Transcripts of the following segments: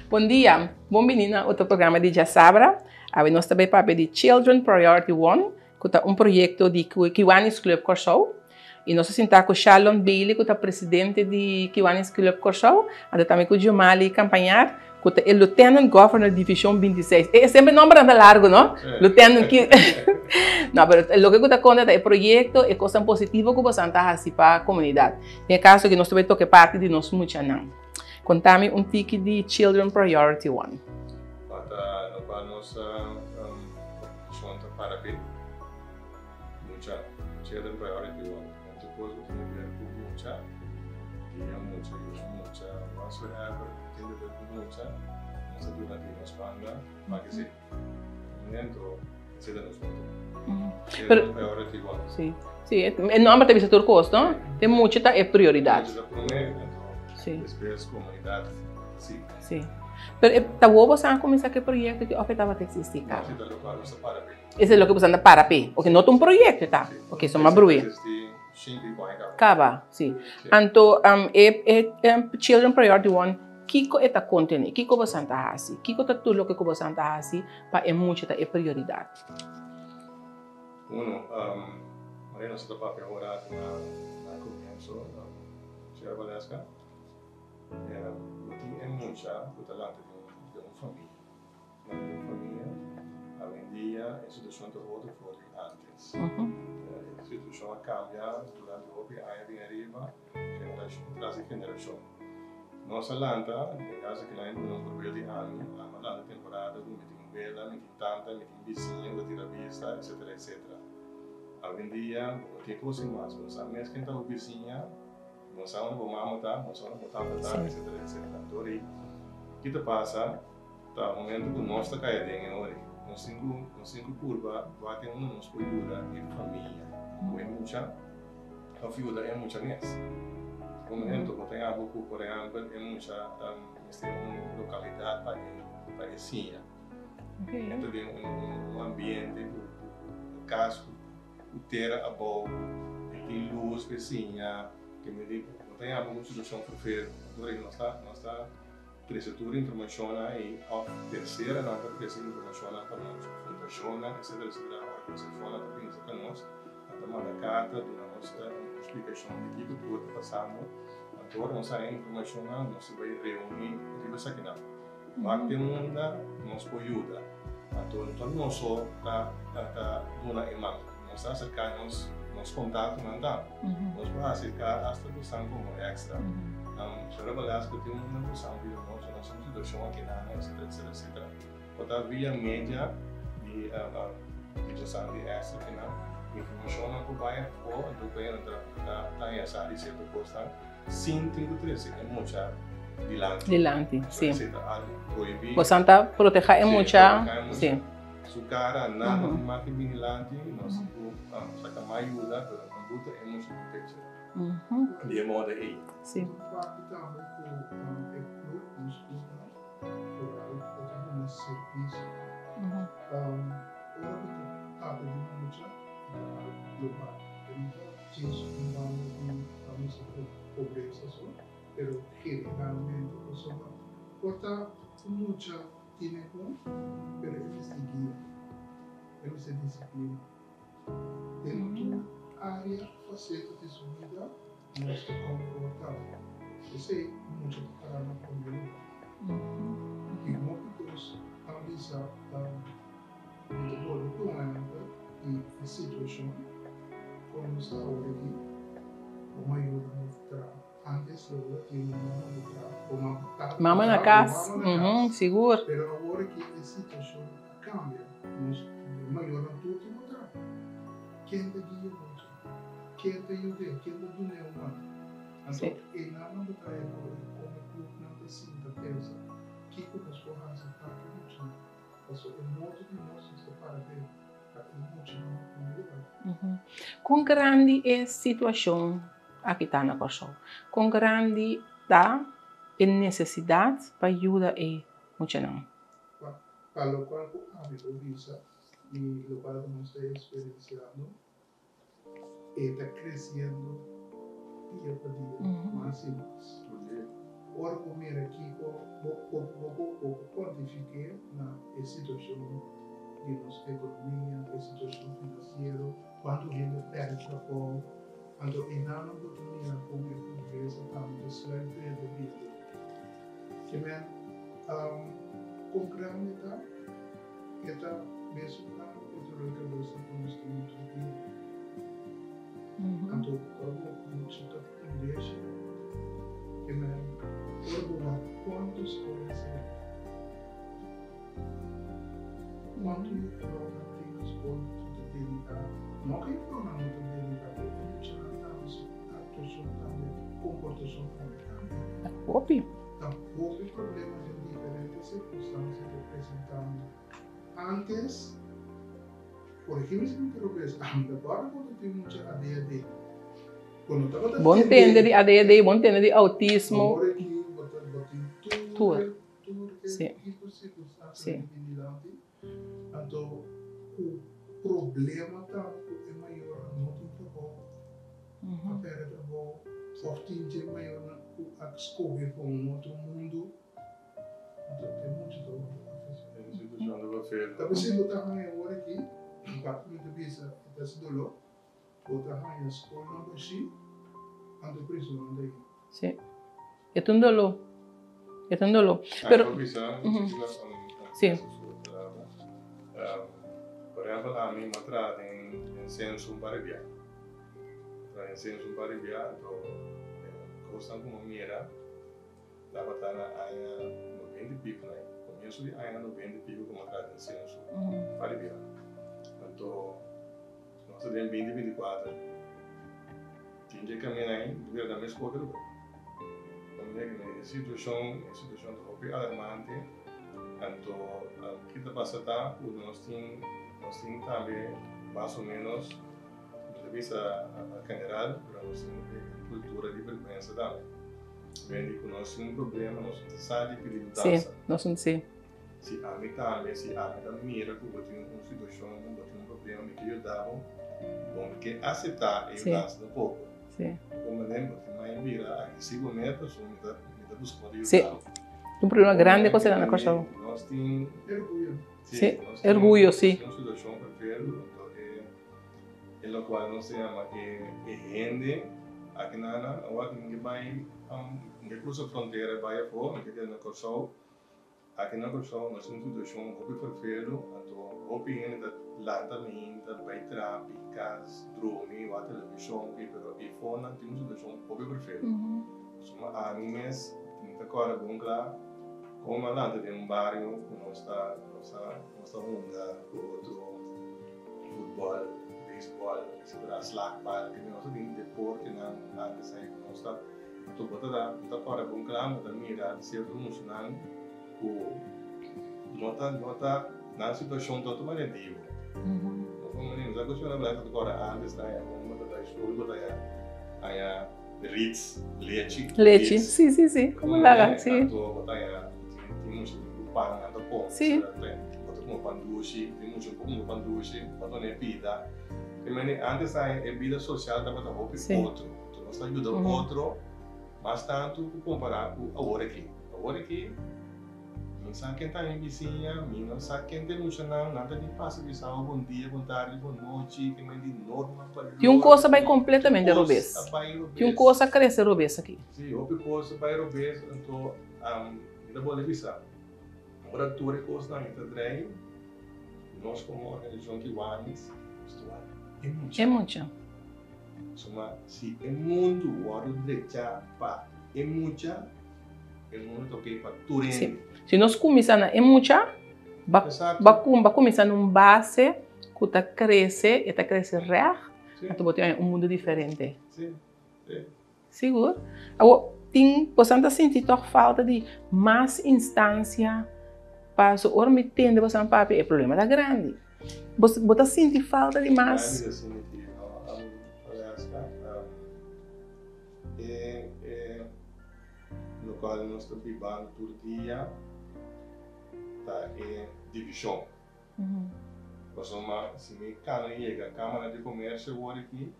Bon dia, bon bini na otro programa di Djasabra. Awe nos ta bay papia di Children Priority One, ku ta un proyekto di Kiwanis Club Kòrsou. I nos a sinta ku Shalon Bailey, ku ta presidente di Kiwanis Club Kòrsou, anto tambe ku Jomali Campañar, ku ta e Lieutenant Governor Divishon 26. E semper nombernan ta largu, no? Lieutenant ki No, pero loke ku ta konta ta e proyekto, e kosnan positivo ku boso ta hasi pa komunidat. Den e kaso aki nos ta bay toka e parti di nos muchanan. Kontami un tiki di Children Priority One. Pa ta no pa nos organisashon ta para be mucha Children Priority One. Tur kos ku tin di ber ku mucha, guia mucha, yuda mucha, whatsoever ku tin di ber ku mucha, nos ta duna di nos banda pa ke si. Momento, esei ta nos moto. Children Priority One. Sí, sí, e nomber ta bisa tur kos, no? Te mucha ta e prioridat. Mucha ta promé, anto despues komunidat sigui. Sí. Pero e ta wou boso a kuminsá ku e proyekto aki òf e tabata eksistí kaba? No, esei ta lokual nos ta para p'e. Esei loke boso ta para p'e. Oke, no ta un proyekto e ta. Oke, so m'a bru'e. Esei ta eksistí shinki i kuaña kaba. Kaba, sí. Anto e Children Priority One, kiko e ta kontené? Kiko boso ta hasi? Kiko ta tur loke ku boso ta hasi pa e mucha ta e prioridat? Uno, Maria nos ta papia un rato na comienzo, Sra. Valeska, bo tin e mucha cu ta lanta den un famia. Lanta den un famia, awendia e situacion ta otro for di antes. E situacion a cambia durante hopi aña bin ariba, generacion tras di generacion. Nos a lanta, den caso aki nan duna un voorbeeld di ami, ami a lanta temporada cu mi tin wela, mi tin tanta, mi tin bisiña cu ta tira bista, etcetera, etcetera. Awendia bo no tin cos mas, bo no sa mes ken ta bo bisiña, bo no sa unda bo mama ta, bo no sa unda bo tata ta, etcetera, etcetera. Anto ri, ki ta pasa ta momento cu nos ta cay aden e ora ei, nos tin cu, nos tin cu purba wak den unda nos por yuda e famia cu e mucha of yuda e mucha mes. Momento bo ta yama cu por ehempel e mucha mester un localidad pa e pa e siña. E ta den un ambiente cu cas cu tera abou, e tin luz pa e siña, ke mi di bo ta yama un situacion fervero. Anto nos ta nos ta trese tur informacionnan ey of terceranan ta trese informacionnan pa nos, fundacionnan etcetera etcetera organisacionnan ta bini cerca nos. Nan ta manda karta, duna nos un splikashon di kiko tur ta pasando. Anto ora nos haña informashonnan, nos ta bai reuní riba esakinan. Wak den unda nos por yuda. Anto no ta nos so ta ta duna e man. Nos ta aserká nos nos kontaktonan tambe. Nos por aserká asta bosan komo èkstra. Señora Velasco tin un bosan bira nos, nos tin un situashon akinan, etcetera, etcetera, etcetera. Bo ta via media di bosan di extra kinan informacionnan por bay afo anto cu hende ta ta haya sa di cierto cosnan sin tin cu trece e mucha dilanti. Dilanti, si. Esey ta algo prohibi. Bosan ta proteha e mucha, si. Su cara nada no tin mas ke bini dilanti, nos tin cu saca mas yuda pero no buta e mucha den picture di e modo ey. Si. Un parti tambe cu e club, nos clubnan. Vooral e ta duna servisio. Ora ku ta papia di mucha e ta algu global. E no ta djis un banda di pa mester pobresa so, pero generalmente pasobra por ta un mucha tine ku pero e mester guia, e mester disiplina. Den tur área, faseta di su bida, nos ta konfortá. P'esei, mucha ta pará na promé lugá. I hopi kos a bisa mi ta bolbe ku un ehèmpel di e situashon kon nos ta awor aki. Bo mayornan no ta traha. Ántes lo bo ta tin bo mama bo traha, bo mama tata ta Mama na traha, bo kas, mama na kas. sigur. Pero awor aki e situashon a kambia. Nos mayornan tur tin ku traha. Ken ta guia boso? Ken ta yud'é? Ken ta dun'é un man? Anto e nannan ta traha e por e kome klupnan ta sinta pensa kiko nos por hasi pa e muchanan. Pasobra e moto di nos, nos ta para be pa e muchanan na promé lugar. Kon grandi e situashon aki ta na Kòrsou? Kon grandi ta e nesesidat pa yuda e muchanan? Pa lokual ku ami por bisa i lokual ku nos ta eksperensiando, e ta kresiendo dia pa dia mas i mas. Ora bo mira kiko bo bo bo bo por kuantifik'é na e situashon di nos ekonomia, e situashon finansiero, kuantu hende pèrdè trabou, anto einan bo ta mira kon e pobresa tambe ta sluip drenta bida. Ke men, kon grandi ta? E ta mesun grandi ku e dolor di kabesa ku nos tin tur dia. Anto ora bo mucha ta fundeshi, ke men ora bo wak kuantu skol a sera, kuantu yufrounan tin na skol ku ta dediká, no ku yufrounan no ta dediká, pero e muchanan tambe su aktuashon tambe, komportashon tambe kambia. Hopi. Ta hopi problema den diferente sirkunstansia ta presentando. Antes, por ejemplo, si mi ta robes, ami ta kòrda ku tin mucha ADHD. Bo no tabata Bo ntende di ADHD, bo ntende di autismo. Awor aki bo ta bo tin tur tur e tipo sirkunstansia ta bini dilanti. Anto ku problema tambe ku e mayornan no tin trabou, a pèrdè trabou, òf tin dje mayornan ku a skohe pa un otro mundu. Anto e mucha ta wòrdu afektá. E situashon ta vervelend. Ta p'esei bo ta haña awor aki, bak mi ta bisa e ta hasi doló, bo ta haña skolnan bashí, anto prisonnan ta yen. Sí. E ta un doló. E ta un doló. Pero. Por bisa, Sí. Por ehempel, ami mi a traha den censo un par di bia. Traha den censo un par di bia, anto kosnan ku mi a mira tabata na aña noventa i pico, na komienso di aña noventa i pico ku mi a traha den censo un par di bia. Anto nos ta den binti 24. Tin dje camina ain, bo bira na mes koke lo bai. E situacion, e situacion ta hopi alarmante, anto ki ta pasa ta cu nos tin, nos tin tambe mas o menos, mi ta bisa general, pero nos tin e cultura di berguensa tambe. Mendi cu nos tin un problema, nos no ta sa di pidi yudansa. Si, nos no si. Si ami tambe, si ami ta mira ku bo tin un situashon, ku bo tin un problema, mi ke yuda bo, bo no ke aseptá e yudansa tampoko. Bo manera bo tin mai bira agresivo mes, pasobra mi ta mi ta buska pa yuda bo. Un problema grandi ku sera na Kòrsou. Nos tin, Si, orguyo, si. Nos tin un situashon perfecto, anto e e lokual nos ta yama e e hende aki nan, awor mi ke bai, mi ke krusa frontera bai afó, mi ke keda na Kòrsou. Aki na Kòrsou nos tin un situashon hopi ferfelu, anto hopi hende ta lanta mainta bai traha, bin kas, drumi, wak televishon, pero efo nan tin un situashon hopi ferfelu. Suma ami mes mi ta kòrda bon kla kon mi a lanta den un bario ku nos ta nos ta nos ta hunga ku otro futbòl, beisbòl, etsetera, slagpal, nos ta tin deportenan antes ei ku nos ta. Anto bo ta bo ta kòrda bon kla, bo ta mira sierto muchanan ku no ta no ta nan situashon ta otro manera di bo. No ta manera, mi sa ku señora Blanca ta kòrda antes ta haña kon bo ta bai skol bo ta haña haña rits, lechi, Lechi, si si si, komo laga, si. Anto bo ta haña tin mucha tin ku pan nan ta kome, bo ta kume pan dushi, tin mucha ku kume pan dushi, bo ta duna e bida. Te manera antes ta haña e bida sosial tabata hopi otro. Nos ta yuda otro mas tantu ku kompará ku awor aki. Awor aki mi sa ken ta mi bisiña, mi no sa ken ta e muchanan, nan ta bin pasa bisa bo bon dia, bon tardi, bon nochi, ke men di norma, balor. Tin un kos a bai kompletamente robes. Tin un kos a krese robes aki. Si, hopi kos a bai robes, anto mi ta bolbe bisa, ora tur e kosnan ta drei, nos komo organisashon Kiwanis, nos ta wak e mucha. E mucha. Suma si e mundu wòrdu drechá pa e mucha, e mundu ta okey pa tur hende. Si. Si nos kuminsá na e mucha, ba ba ba kuminsá na un base ku ta krese, e ta krese règt, anto bo tin haña un mundu diferente. Si, si. Sigur. Awor, tin bosan ta sinti tòg falta di mas instansia paso ora mi tende bosan papia e problema ta grandi. Bo ta sinti falta di mas. Mi ta sinti, no, Valeska, e e lokual nos ta bibando tur dia ta e divishon. Pasobra si mi kano yega Kámara di Komersio awor aki,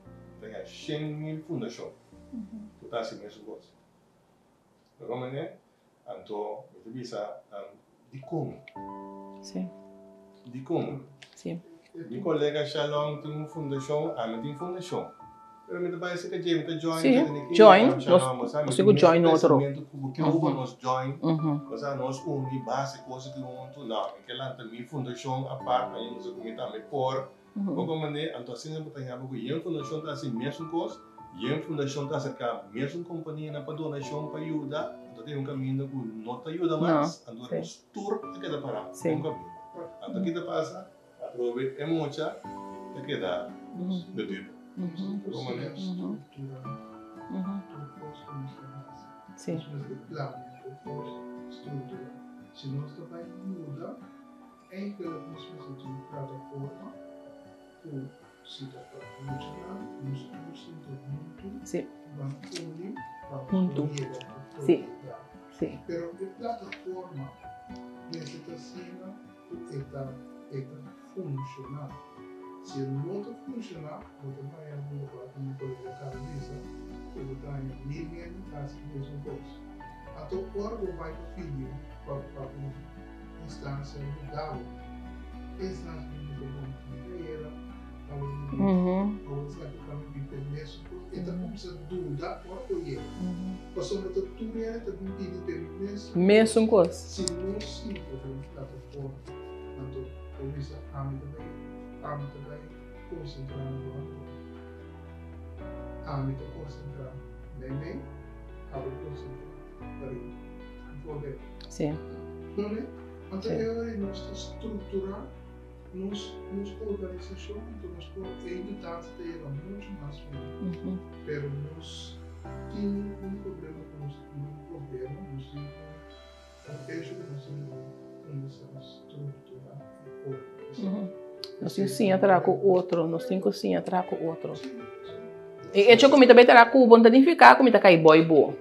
ta haña 100.000 fundashon ku ta hasi mesun kos. Bo mane? Anto mi ta bisa, dikon? Si. Dikon? Si. Mi kolega Shalom tin un fundashon, ami tin fundashon. Pero mi ta bai serka dje, mi ta join. Si, join. Nos tin ku join otro. Pensamentu ku bo ke uba nos join, osea nos uni base kos aki huntu. No, mi ke lanta mi fundashon apart, pa mi ku mi tambe por. Bo komprende? Anto asina bo ta yama ku yen fundashon ta hasi mesun kos, yen fundashon ta aserká mesun kompanianan pa donashon pa yuda, anto tin un kaminda ku no ta yuda mas, anto nos tur ta keda pará den un kaminda. Anto ki ta pasa? Atrobe e mucha ta keda perdido. Bo komprende? Si nos ta bai yuda. Eigenlijk nos mester tin un plataforma ku si ta pa muchanan, nos tur sinta huntu ban uni pa nos por yega ku prioridad. Pero e plataforma mester ta asina ku e ta e ta funshoná. Si e no ta funshoná, bo ta haña bo lokual ku mi kolega kaba bisa, ku bo ta haña mil hende ta hasi mesun kos. Anto ora bo bai pa pidi pa pa un instancia yuda bo, e instancia ta bisa bo mi ta era awe mi bin awe esaki pa mi bin p'e mesun kos. E ta kumsa duda ora bo yega. Pasobra ta tur hende ta bin pidi p'e mesun kos. Mesun kos. Si nos sinti den un plataforma, anto bo bisa ami ta bai ami ta bai konsentrá na bo. Ami ta konsentrá meimei, abo konsentrá pariba. Bijvoorbeeld. Sí. No ne? Anto e ora ei nos ta strukturá nos nos organisashon, anto nos por e yudansa ta yega muchu mas mihó. Pero nos tin un problema ku nos no un problema, nos tin un hecho ku nos tin ku kuminsá strukturá i organisá. Nos tin ku siña traha ku otro, nos tin ku siña traha ku otro. E hecho ku mi ta bai traha ku bo no ta nifiká ku mi ta kai boi bo.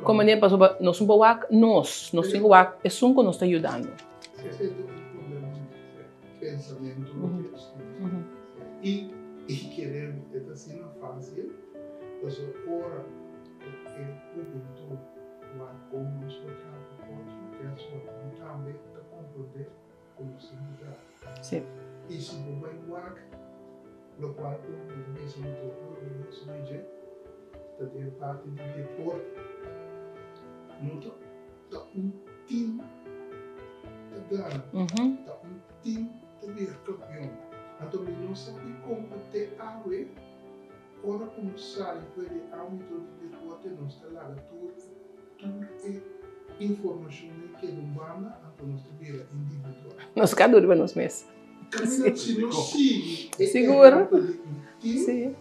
Komo ne pasobra nos no por wak nos, nos tin ku wak esun ku nos ta yudando. Esei ta un problema di pensamentu robes. I i kere e ta asina fásil, pasobra ora ku e hubentut wak kon nos por traha ku otro, guess what, nan tambe ta komprondé ku nos tin ku traha. Sí. I si bo bai wak lokual ku mi ta bisa mi ta hopi orguyoso di dje, ta den e parti di deporte. No ta ta un team ta gana, ta un team ta bira kampion. Anto mi no sa dikon ku te awe ora ku nos sali for di e ámbito di deporte nos ta laga tur tur e informashon ei keda un banda, anto nos ta bira individual. Nos ka duru riba nos mes. Kaminda si nos sigui e Sigur. ehempel di un team Sí.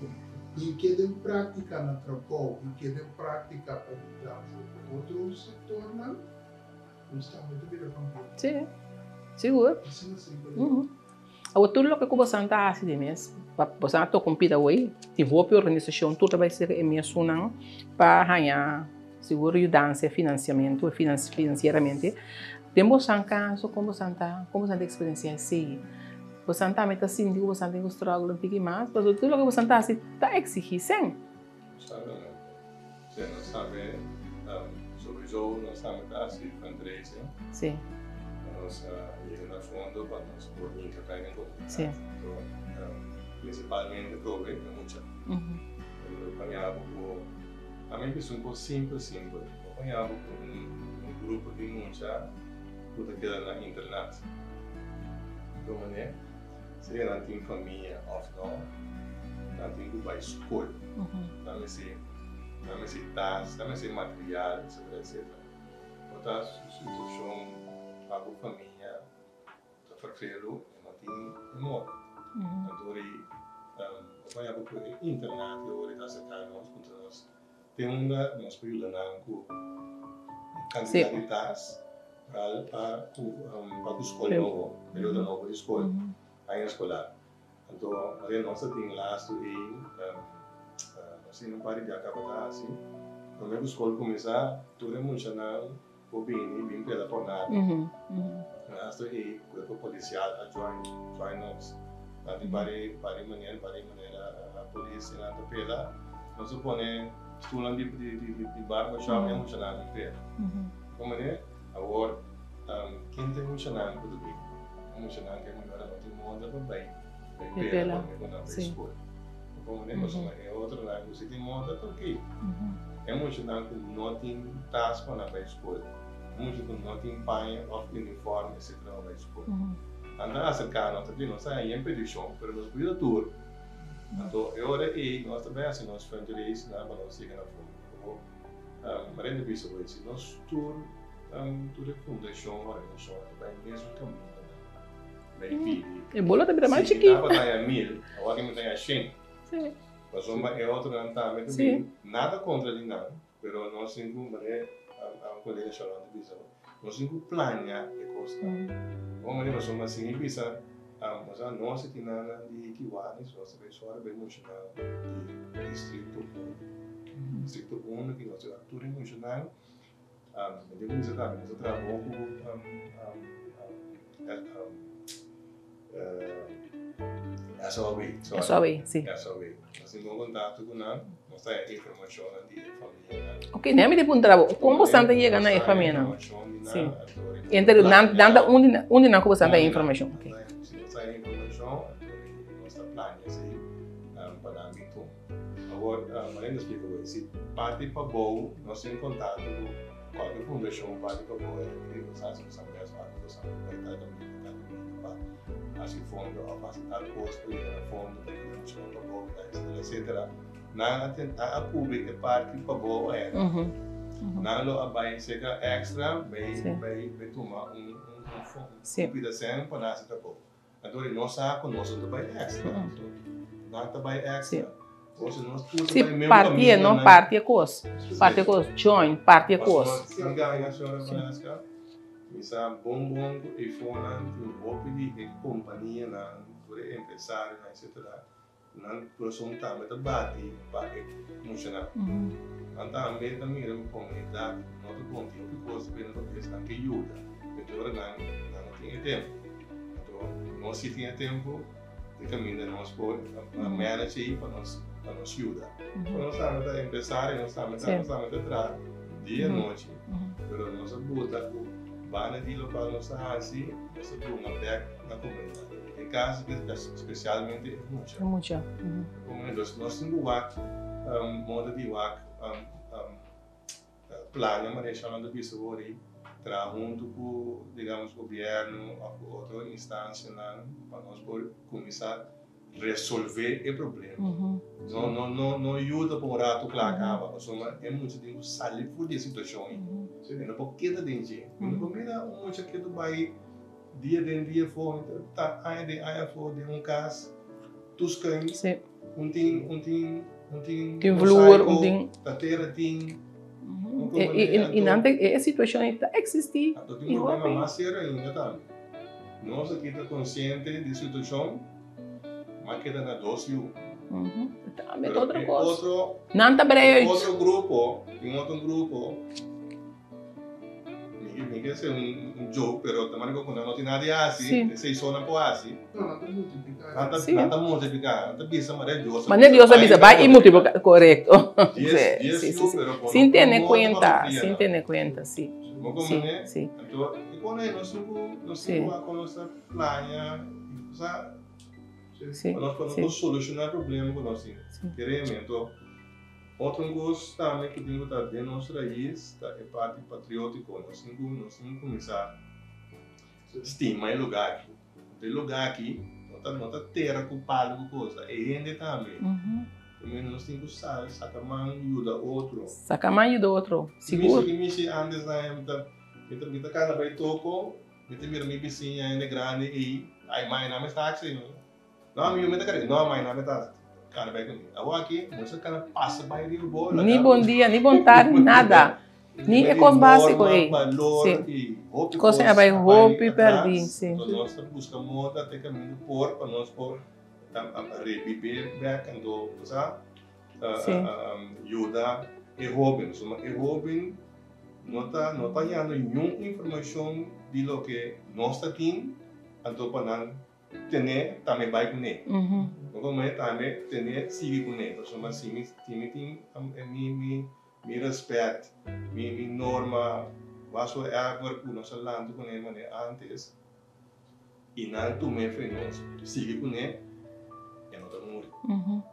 i keda en práktika na trabou i keda en práktika pa yuda otro sektornan, nos tambe ta bira kampion. Sí, sigur. Asina simpel e ta. Awor tur loke ku bosan ta hasi di mes, pa bosan a toka un pida awey, tin hopi organisashon tur ta bai serka e mesunnan pa haña sigur yudansa, finansiamentu, finansieramente. Den bosan kaso kon bosan ta, kon bosan ta eksperensiá esei? Bosan tambe ta sinti ku bosan tin ku struggle un tiki mas? Pasobra tur loke bosan ta hasi ta eksigí sèn. Sabe no. Si nos sabe, sowieso nos tambe ta hasi fundraising. Sí. Pa nos yega na fondo pa nos por hinka pek den komunidat. Sí. Anto, prinsipalmente prove e mucha. Lo paña bo ku, a mi bisa un kos simpel simpel, lo paña bo ku un grupo di mucha ku ta keda na internat. Di un manera. Sea nan tin famia òf no, nan tin ku bai skol. Nan mester, nan mester tas, nan mester material, etsetera, etsetera. Por ta su situashon pa ku famia ta ferfelu e no tin e moda. Anto ori bo por yaba ku e internat e ori ta aserká nos puntra nos tin unda nos por yuda nan ku kantidat di tas. Pral pa ku pa ku skol nobo, periodo nobo di skol, aña eskolar. Anto maria nos ta tin lastu ei, nos tin un par di bia kaba ta hasi. Prome ku skol kuminsá, tur e muchanan por bini bin pela por nada. Lastu ei kuerpo polisial a join join nos. Nan tin par di par di manera par di manera polis nan ta pela. Nos a pone. Stulnan di di barbershop e muchanan di pera. Kon manera? Awor ken ta e muchanan ku ta bin? E muchanan ku e mayornan no tin moda pa bai bai pera prome ku nan bai skol. Kon manera? Pasobra e otronan ku si tin moda ta ok. E muchanan ku no tin tas pa nan bai skol, e mucha ku no tin paña òf uniform etcetera pa bai skol. Nan ta aserká nos ta di nos ta haña yen petishon pero nos por yuda tur. Anto e ora ei nos ta bai hasi nos fundraising nan pa nos yega na fondo. Como Marina bisa hoy, si nos tur tur e fundashon, organisashon ta bai mesun kaminda nan bai pidi. E bolo ta bira mas chikito. Si mi tabata haña mil, awor mi ta haña shen. Pasobra e otronan tambe ta bin, nada kontra di nan, pero nos tin ku manera un kolega Shalom ta bisa, nos tin ku plania e kosnan. Bon manera pasobra si mi bisa osea nos e tin nan di Kiwanis, nos ta bai sòru bai mushanan di distrikto un. Distrikto un ki nos ta tur e mushanan, mi tin ku bisa tambe nos ta traha bon ku SOB. SOB, si. SOB. Nos tin bon kontakto ku nan, nos ta haña informashonnan di e famianan. Ok, nea mi ta puntra bo, kon bosan ta yega na e famianan? Si. Entre nan, nan ta un di nan, un di nan ku bosan ta haña informashon. Ok. Si nos ta haña informashon, nos ta plania esei pa nan bin tuma. Awor, manera mi ta splika bo, si parti pabou nos tin kontakto ku Kualke fundashon parti pa bo e riba sa si bo sa bes wak bo sa bai tal kaminda tal kaminda pa hasi fondo of hasi tal kos pa yega na fondo pa yuda muchanan pa bo etcetera etcetera nan a ten nan a kubri e parti pa bo aina nan lo a bai seka extra bai bai bai tuma un un un pida sen pa nan hasi trabou. Anto di nos sa ku nos no ta bai extra. Nan ta bai extra. Ose nos tur ta Sí, bai mesmo parti e, kaminda no? nan. Parti e kos. Parti e kos. Join, parti e kos. Pasobra sin gaña señora Valeska, mi sa bon bon ku e fonan tin hopi di e kompanianan, tur e empresarionan etcetera, Nan kurason tambe ta bati pa e muchanan. Nan tambe ta mira ku komunidat no ta bon, tin hopi kos ta bini pa bes, nan ke yuda, pero ora nan nan no tin e tempu. Anto nos si tin e tempu, di kaminda nos por manage ei pa nos pa nos yuda. Pero nos tambe ta empresario, nos tambe ta nos tambe ta traha dia i anochi, pero nos a buta ku banda di lokual nos ta hasi, nos ta duna bèk na komunidat. E kas spesialmente e mucha. E mucha. Entonces nos tin ku wak moda di wak plania manera Shalom ta bisa wor ei traha huntu ku digamos gobierno of ku otro instancianan pa nos por kuminsá resolve e problema. No no no no yuda pa un rato kla kaba pasobra e mucha tin ku sali for di e situashon ei. E no por keda den dje. Mi no por mira un mucha ketu bai Dia den dia afó, ta aña den aña afó den un kas, tur skeun, Sí. un tin, un tin, un tin Tin vloer, un mosaico, tin- ta tera tin, un E, e, e, i nan ta, e situashon ei ta eksistí. Anto tin I problema hopi. mas serio ainda tambe. Nos aki ta konsiente di situashon, ma keda na dos yu. Tambe ta Pero otro e kos. otro, Nan ta brei e uit. otro grupo, tin otro grupo. Mi ke hasi un joke, pero ta manera ku nan no tin nada di hasi, esei so nan por hasi. No, nan ta multipliká. Nan ta, nan ta multipliká. Nan ta bisa manera Dios a bisa. Manera Dios a bisa, bai i multipliká. Korekto. Dies, dies yu, pero bo no Sin tene por kuenta, kria sin nan. tene kuenta, si. Bo komprendé? Si, si. Anto, e kon ei nos tin ku, nos tin ku wak kon nos ta plania, sa, Si, pa nos por solushoná e problema ku nos tin. Kereme, anto. Otro un kos tambe ku tin ku ta den nos rais ta e parti patriotiko. Nos tin ku nos tin ku kuminsá stima e lugá aki. E lugá aki no ta no ta tera ku palu ku kos, ta e hende tambe. Primer nos tin ku sa saka man yuda otro. Saka man yuda otro, sigur. Mi mishi antes nan mi ta mi ta kana bai toko, mi ta mira mi bisiña hende grandi ei, ai mai nan mi sta hasi. No, mi mi ta kere. No, mai no mi ta kana bai kuné. Awor aki nos a kana pasa bai riba bo. Ni bon dia, ni bon tardi, nada. Ni e kos básiko ei. Balor Sí. i hopi Kos kos a bai a bai hopi atras. pèrdí, sí. Anto nos ta buska moda te kaminda por pa nos por rebibé bèk anto bo sa Sí. yuda e hóben. Pasobra e hóben no ta no ta hañando niun informashon di loke nos ta tin anto pa nan. Tene tambe bai kuné. No komo tambe tene sigui kuné. Pasobra si mi si mi tin mi mi mi rèspèt, mi mi norma whatsoever ku nos a lanta kuné manera ántes i nan tum'é for di nos sigui kuné e no ta muri.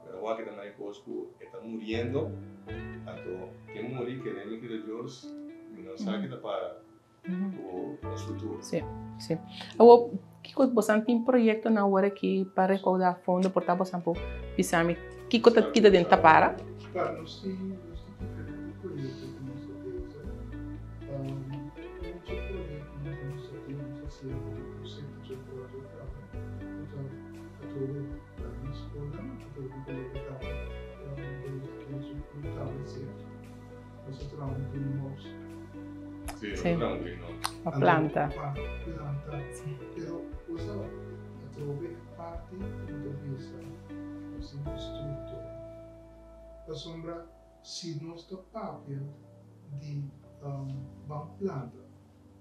Pero awor aki ta na e kos ku e ta muriendo anto ke muri kere mi kere Dios mi no sa ke ta para. Ku nos futuro. Sí, sí. Awor, kiko bosan tin proyectonan awor aki pa recaudá fondo? Por ta bosan por bisa mi kiko ta kita den tapara? Claro, nos tin nos tin diferente proyecto ku nos ta bezig. Un dje proyectonan ku nos ta tin, nos ta hasié ku Signature Project tambe, ku ta atrobe ta na skolnan, atrobe ku kolega tambe den den su grup tambe hasié. Nos ta traha un greenhouse. Sí, nos ta traha un greenhouse. Pa planta. Pa planta. Pero cosa atrobe e parti ku ta bisa nos tin un struktura. Pasobra si nos ta papia di ban planta,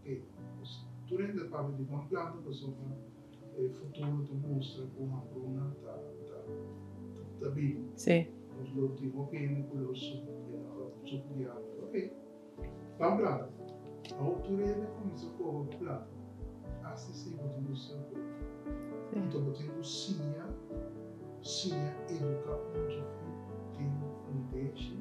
ok, tur hende ta papia di ban planta pasobra e futuro ta mustra ku hambruna ta ta bini. Sí. Nos lo tin hopi hende ku lo suplia hamber. Ok, ban planta. Awor tur hende kuminsá koba pa planta. Asta si bo tin ku sirbi. Anto bo tin ku siña, siña eduká mucha tin fundeshi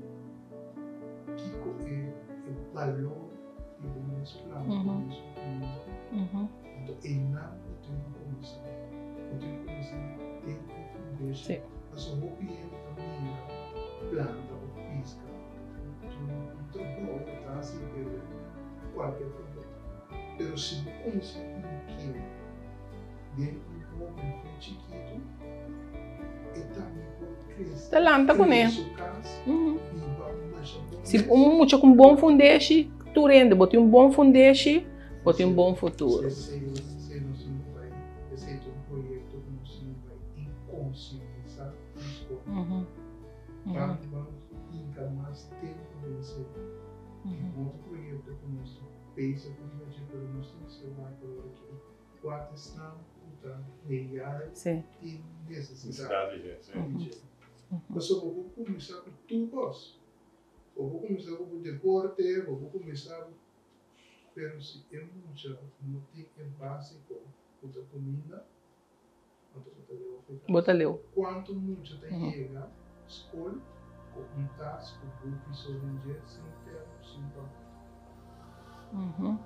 kiko e e balor di bo mes planta, bo mes kuminda. Anto einan bo tin ku kuminsá. Bo tin ku kuminsá den e fundeshi. Pasobra hopi hende ta mira planta òf piska un trabou ku ta hasi pero kualke trabou. Pero si bo kuminsá inkier den un hoben fen chikitu, e tambe por krese, Ta lanta kuné. kria su kas, biba masha bon Si mes. un mucha ku un bon fundeshi, tur hende, bo tin un bon fundeshi, bo tin un bon futuro. Esei esei nos tin ku bai, esei ta un proyekto ku nos tin ku bai inkonsientisá na skol. Ban ban hinka mas tempu den esei. Tin otro proyekto ku nos ta bezig ku riba dje, pero nos tin mester wak awor aki kua ta esnan ku ta real tin nesesidat di dje. Pasobra bo por kuminsá ku tur kos. Bo por kuminsá ku bo deporte, bo por kuminsá ku Pero si e mucha no tin e básiko ku ta kuminda, anto bo ta leu afectá. Bo ta leu. Kuantu mucha ta yega skol ku un tas ku buki so den dje, sin termo, sin pan?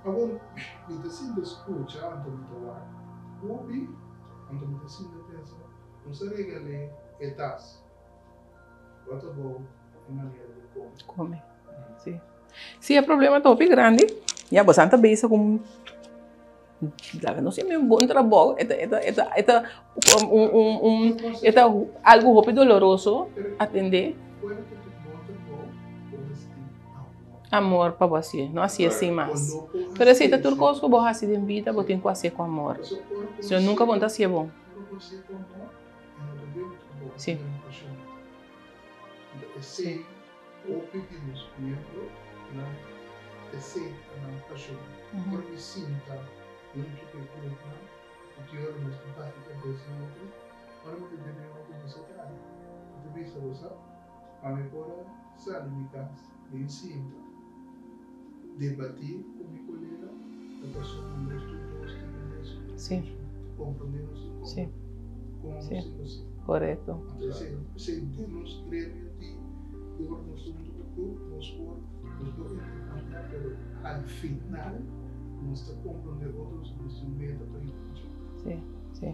Awor, mi ta sinta skucha, anto mi ta wak hopi, anto mi ta sinta pensa, nos a regal'é e tas. What about e manera di kome? Kome, si. Si e problema ta hopi grandi, ya bosan ta bezig ku laga nos hasi un bon trabou, e ta e ta e ta e ta un un un e ta algu hopi doloroso atendé. Amor pa bo hasié, no hasié sin mas. Pero esei ta tur kos ku bo hasi den bida, bo tin ku hasié ku amor. Si no nunka bo no ta hasié bon. Si. Hopi di nos miembronan esei ta nan pashon. Ora mi sinta huntu ku e grupnan, ku ki ora nos ta bati kabes na otro, ora mi ta bebe otro mi sa traha. Mi ta bisa bo sa, pa mi por a sali mi kas bin sinta debatí ku mi kolega ta pasobra nos tur dos tin e mesun pashon, ta komprondé nos tur kon nos tin ku si. Korekto. Anto esei den nos gremio di ora nos ta huntu ku club nos por nos por intercambiá pero al final nos ta comprende otro si nos tin meta pa hinca. Sí, sí.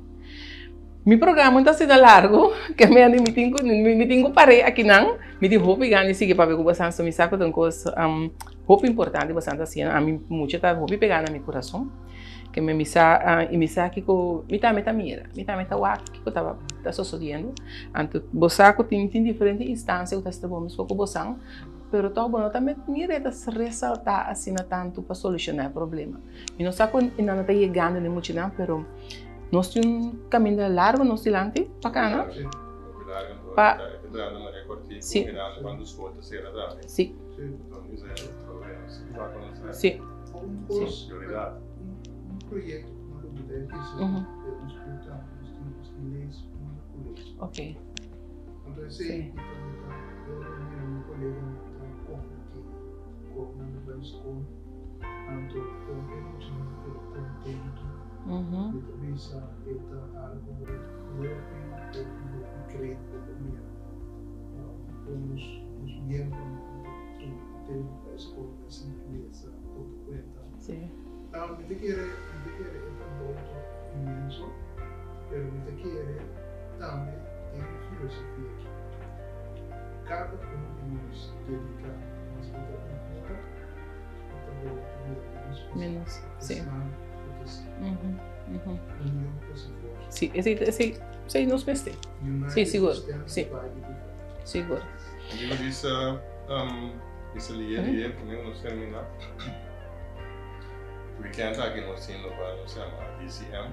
Mi programa no ta asina largo ke mi a di mi tin ku mi tin ku par'é akinan mi tin hopi gana di sigui papia ku boso mi sa ku ta un kos hopi importante boso ta hasiendo ami mucha ta hopi pegá na mi kurason. Ke mi misa i mi sa kiko mi tambe ta mira, mi tambe ta wak kiko ta ta sosodiendo. Anto bo sa ku tin tin diferente instansia ku ta hasi trabou meskos ku bosan, pero tòg bo no ta mira e ta resaltá asina tantu pa solushoná e problema. Mi no sa ku nan no ta yegando den muchanan, pero nos tin un kaminda largu nos dilanti pa kana. Pa Si. Si. Si. Un proyecto cu nos lo bota e bisa den nos club tambe. lees huntu ku lees. Anto esei mi ta mira ora mi mira mi koleganan ta kompartí kon nan ta bai skol, anto kon e muchanan ta keda kontentu, mi ta bisa e ta algu hopi, hopi, hopi great pa por mira kon nos miembronan ta tuma e tempu pa e skol pa sinti lesa, konta kuenta. Mi ta kere, mi ta kere e trabou ta inmenso, pero mi ta kere tambe den e filosofia aki. Kada un di nos dedica mas ku ta un ora, e trabou ta bira menos pesado. Menos, si. Esnan ku ta sigui. Union ta su forsa. Si, esei, esei, esei nos mester. United Si, sigur, we stand, si. divided we fall. Sigur. Digo bisa, bisa liye liye prome nos termina. Weekend aki nos tin lokual nos yama DCM,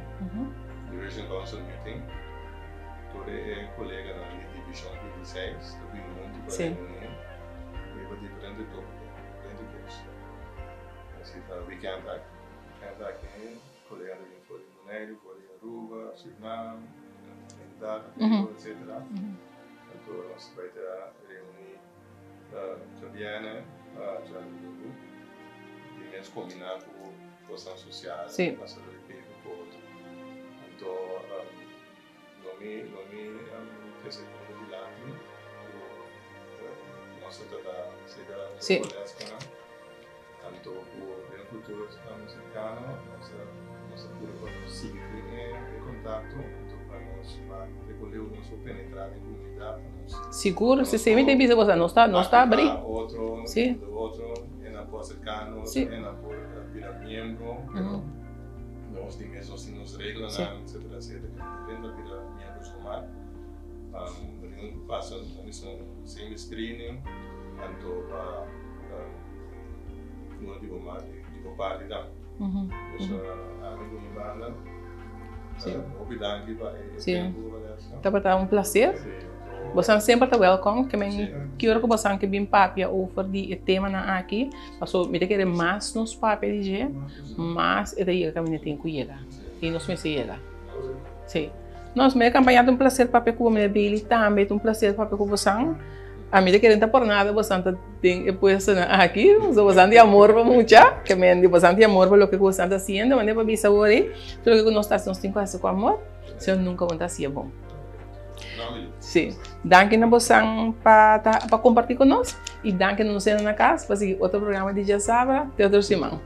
Division Council Meeting. Tur e koleganan di Divishon 26 ta bini huntu pa reuní riba diferente tópiko, diferente kos. Así ta weekend aki. Weekend aki koleganan ta bini for di Boneiru, for di Aruba, Surinam, Trinidad, Tobago, etcetera. Anto nos ta bai ta reuní. Djabièrnè pa djadumingu di mes kombiná ku kosnan sosial pasa lo e tempu ku otro. Anto lo mi lo mi trese punto dilanti ku nos ta trata serka Valesca. Anto ku den futuro serkano nos ta nos ta puru pa nos sigui tin e kontakto anto pa nos wak te ku leu nos por penetrá den komunidat pa nos Sigur, si si mi ta bisa boso nos ta nos ta abrí. Aktivá otro, Si. yuda otro, e nan por aserká nos, Si. e nan por bira miembro, pero nos di mes nos tin nos reglanan, etcetera, etcetera, ku no tin ta bira miembro somar. Bo tin ku pasa un semi screening anto pa. Uno di bo di bo parti tambe. Dus ami ku mi banda hopi danki pa e tempu Valesca. Tabata un placer. Bosan semper ta welkom. Ke men ki ora ku bosan ke bin papia over di e temanan aki, paso mi ta kere mas nos papia di dje, mas e ta yega kaminda e tin ku yega. I nos mester yega. Si. Nos, meneer Campaña, ta un placer papia ku bo, meneer Bailey tambe ta un placer papia ku bosan. Ami ta kere ta por nada bosan ta den e puestonan aki, pasobra bosan tin amor pa mucha, ke men di bosan tin amor pa loke ku bosan ta hasiendo, manera pa bisa awor ei, tur loke ku nos ta hasi nos tin ku hasi ku amor, si no nunka bo no ta hasié bon. Si, danki na bosan pa ta pa kompartí ku nos i danki na nos hende na kas pa sigui otro programa di Djasabra te otro siman.